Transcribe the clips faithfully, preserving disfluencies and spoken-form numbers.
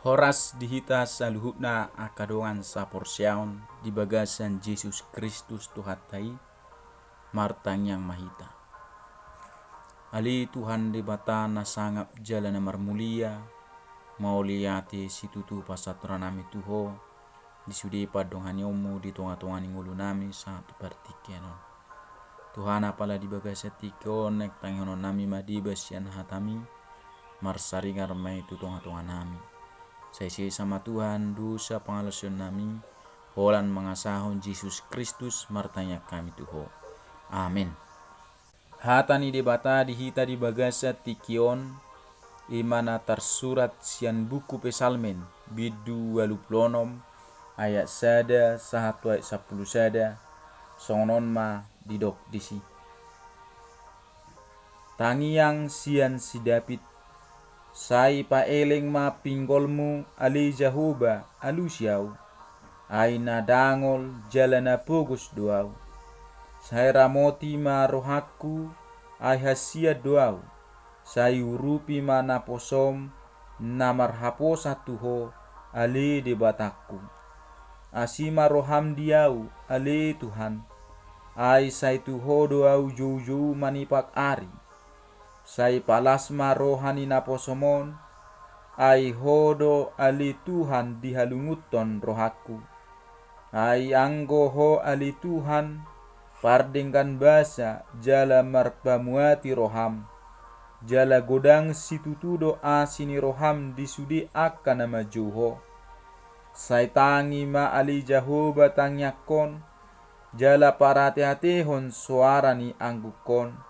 Horas di hita saluhutna angka dongan saporseaon di bagasan Jesus Kristus Tuhanta i. Martangiang ma hita. Ale Tuhan Debata na sangap jala na marmulia, mauliate situtu pasahat rohanami tu Ho di sude pandonganionmu di tongatonga ni ngolunami sahat tu partingkian on. Tuhan, apala di bagasan tingki on naeng tangihononnami ma deba sian hatami, marsaringar ma i tu tongatonganami. Sai sesa ma Tuhan dosa pangalaosionnami, holan mangasahon Jesus Kristus martangiang hami tu Ho. Amen. Hata ni Debata di hita di bagasan tingki on, i ma na tarsurat sian buku Psalmen, bindu ualu pulu onom, ayat sada sahat tu ayat sampulu sada, songon on ma didok disi. Tangiang sian si David. Sai paeleng ma pinggolmu, ale Jahowa, alusi ahu. Ai na dangol jala na pogos do ahu. Sai ramoti ma rohangku, ai hansian do ahu. Sai urupi ma naposom na marhaposan tu Ho, ale Debatangku. Asi ma roham di ahu, ale Tuhan. Ai sai tu Ho do ahu joujou manipak ari. Sai palas ma roha ni naposom on, ai Ho do, ale Tuhan, dihalungunhon rohangku. Ai anggo Ho, ale Tuhan, pardenggan basa jala marpamuati roham, jala godang situtu do asi ni roham di sude angka na manjou Ho. Sai tangi ma, ale Jahowa, tangiangkon, jala parateatehon soara ni anggukon.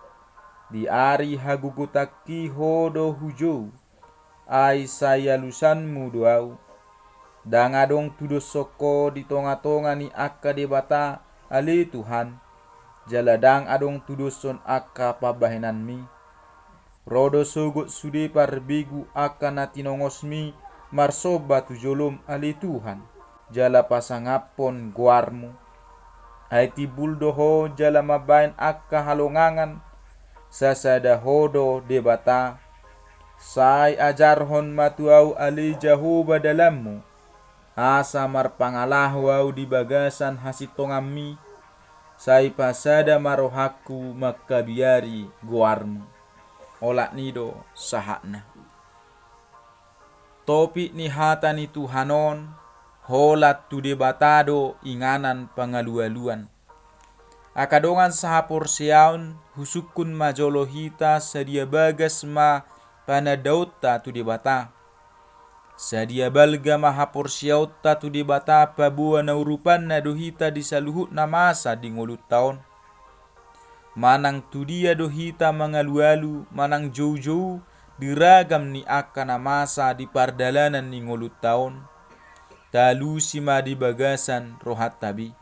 Di ari hagogotanki Ho do hujou, ai sai alusanmu do ahu. Ndang adong tudoshon Ho di tongatonga ni angka debata, ale Tuhan, jala ndang adong tudoshon angka pambahenanmi. Ro do sogot sude parbegu angka na tinongosmi marsomba tu jolom, ale Tuhan, jala pasangaphon goarmu. Ai timbul do Ho jala mambahen angka halongangan, sasada Ho do Debata. Sai ajarhon ma tu ahu, ale Jahowa, dalanmu, asa marpangalaho ahu di bagasan hasintonganmi. Sai pasada ma rohangku mangkabiari goarmu. Olat ni do sahatna. Topik ni hata ni Tuhan on, holan tu Debata do inganan pangalualuan. Angka dongan sahaporseaon, husungkun ma jolo hita sadia bagas ma panandaonta tu Debata. Sadia balga ma haporseaonta tu Debata paboa na urupanna do hita di saluhutna masa di ngolunta on. Manang tu dia do hita mangalualu, manang joujou di ragam ni angka na masa di pardalanan ni ngolunta on, taalusi ma di bagasan rohanta be.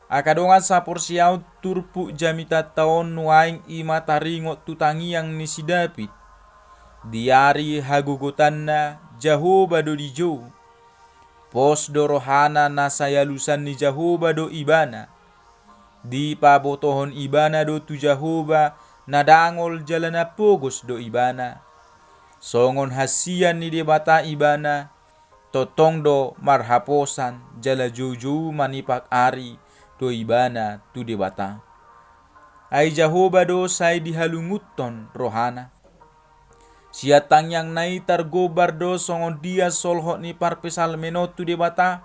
Angka dongan saporseaon, turpuk jamitanta on nuaeng i ma taringot tu tangiang ni si David. Di ari hagogotanna, Jahowa do dijou. Pos do rohana na sai alusan ni Jahowa do ibana. Dipabotohon ibana do tu Jahowa na dangol jala na pogos do ibana. Songon hansian ni Debata ibana, tongtong do marhaposan jala joujou manipak ari do ibana tu Debata. Ai Jahowa do sai dihalungunhon rohana. Sian tangiangna i targombar do songon dia solhot ni parpsalmen on tu Debata.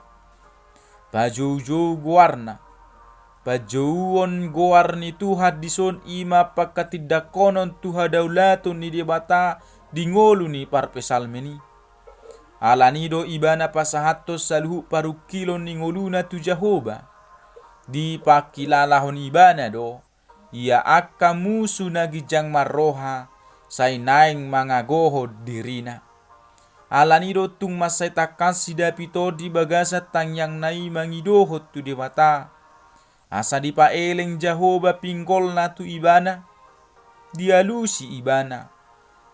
Pajoujou goarna. Pajouon goar ni Tuhan dison i ma pangkatindangkonon tu hadaulaton ni Debata di ngolu ni parpsalmen i. Alani do ibana pasahathon saluhut parungkilon ni ngoluna tu Jahowa. Dipangkilalahon ibana do ia angka musu na ginjang marroha, sai naeng mangagohon dirina. Alani do tung mansai tangkas si David on di bagasan tangiangna i mangidohon tu Debata, asa dipaeleng Jahowa pinggolna tu ibana, dialusi ibana,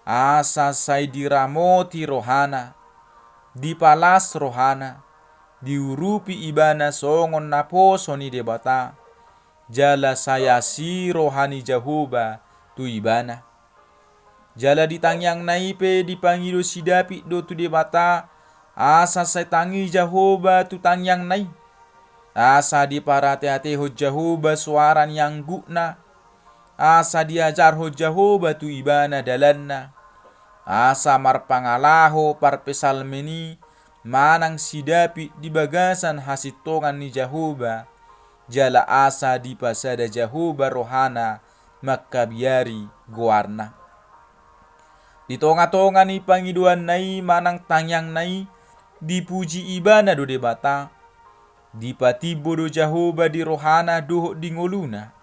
asa sai diramoti rohana, dipalas rohana, diurupi ibana songon naposo ni Debata, jala sai asi roha ni Jahowa tu ibana. Jala di tangiangna i pe dipangido si David do tu Debata, Asa sai tangi Jahowa tu tangiangna i. Asa diparateatehon Jahowa soara ni anggukna. Asa diajarhon Jahowa tu ibana dalanna. Asa marpangalaho parpsalmen i manang si David di bagasan hasintongan ni Jahowa, jala asa dipasada Jahowa rohana mangkabiari goarna. Di tongatonga ni pangidoanna i manang tangiangna i, dipuji ibana do Debata. Dipatimbo do Jahowa di rohana dohot di ngoluna.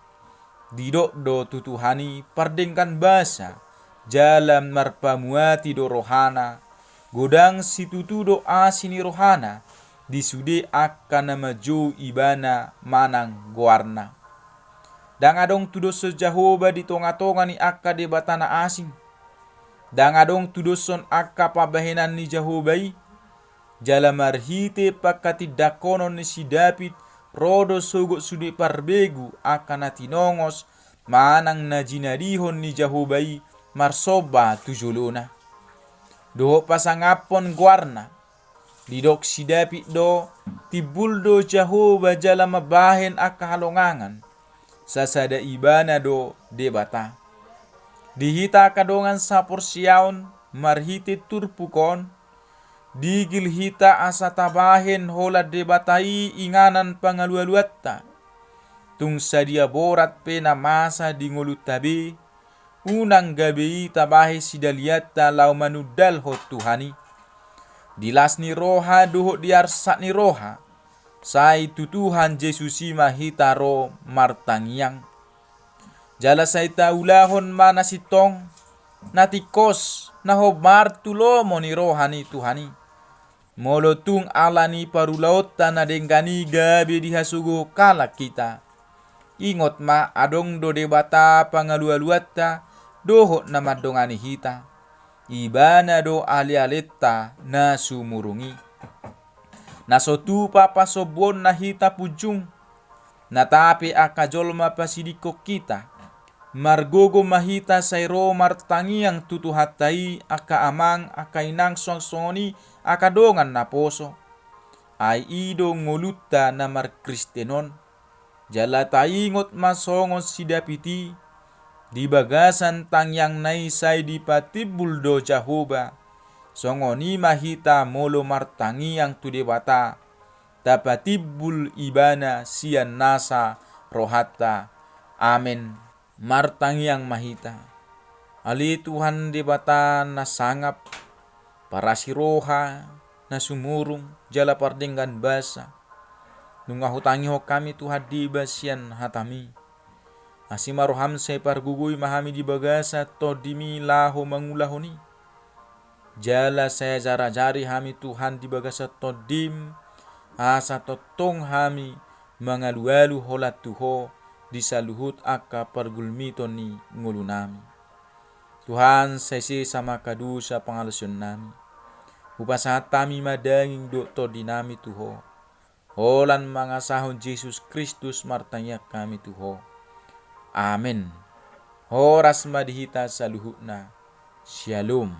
Didok do tu Tuhan i pardenggan basa, jala marpamuati do rohana, godang situtu do asi ni rohana, di sude angka na manjou ibana manang goarna. Ndang adong tudoshon Jahowa di tongatonga ni angka debata na asing. Ndang adong tudoshon angka pambahenan ni Jahowa i. Jala marhite pangkatindanghonon ni si David, ro do sogot sude parbegu angka na tinongos manang na jinadihon ni Jahowa i marsomba tu jolona. Dohot pasangaphon goarna, didok si David do, timbul do Jahowa jala mambahen angka halongangan. Sasada ibana do Debata. Di hita angka dongan saporseaon, marhite turpuk on, digil hita asa tabahen holan Debata i inganan pangalualuanta. Tung sadia borat pe na masa di ngolunta be, unang gabe i tabahen sidalianta laho manundalhon Tuhan i. Di las ni roha dohot di arsak ni roha, sai tu Tuhan Jesus i ma hita ro martangiang. Jala sai taulahon ma na sintong, na tingkos, na hombar tu lomo ni roha ni Tuhan i. Molo tung ala ni parulaonta na denggan i gabe dihasogohon halak hita, ingot ma, adong do Debata pangalualuanta dohot na mandongani hita. Ibana do alealenta na sumurung i. Na so tupa pasombuonna hita punjung, na tape angka jolma pasidingkon hita. Margogo ma hita sai ro martangiang tu Tuhanta i, angka amang, angka inang, suang songon i angka dongan naposo. Ai i do ngolunta na markristen on. Jala taingot ma songon si David i, di bagasan tangiangna i sai dipatimbul do Jahowa. Songon i ma hita molo martangiang tu Debata, tapatimbul Ibana sian nasa rohanta. Amen. Martangiang ma hita. Ale Tuhan Debata na sangap, parasi roha, na sumurung, jala pardenggan basa. Nunga hutangihon hami Tuhan deba sian hataMi. Asi ma rohaM, sai pargogoi ma hami di bagasan TondiMi laho mangulahon i. Jala sai ajarajari hami Tuhan di bagasan TondiM, asa tongtong hami mangalualu holan tu Ho di saluhut angka pargulmiton ni ngolunami. Tuhan, sai sesa ma angka dosa pangalaosionnami. Hupasahat hami ma daging dohot tondinami tu Ho. Holan mangasahon Jesus Kristus martangiang hami tu Ho. Amen. Horas ma di hita saluhutna. Syalom.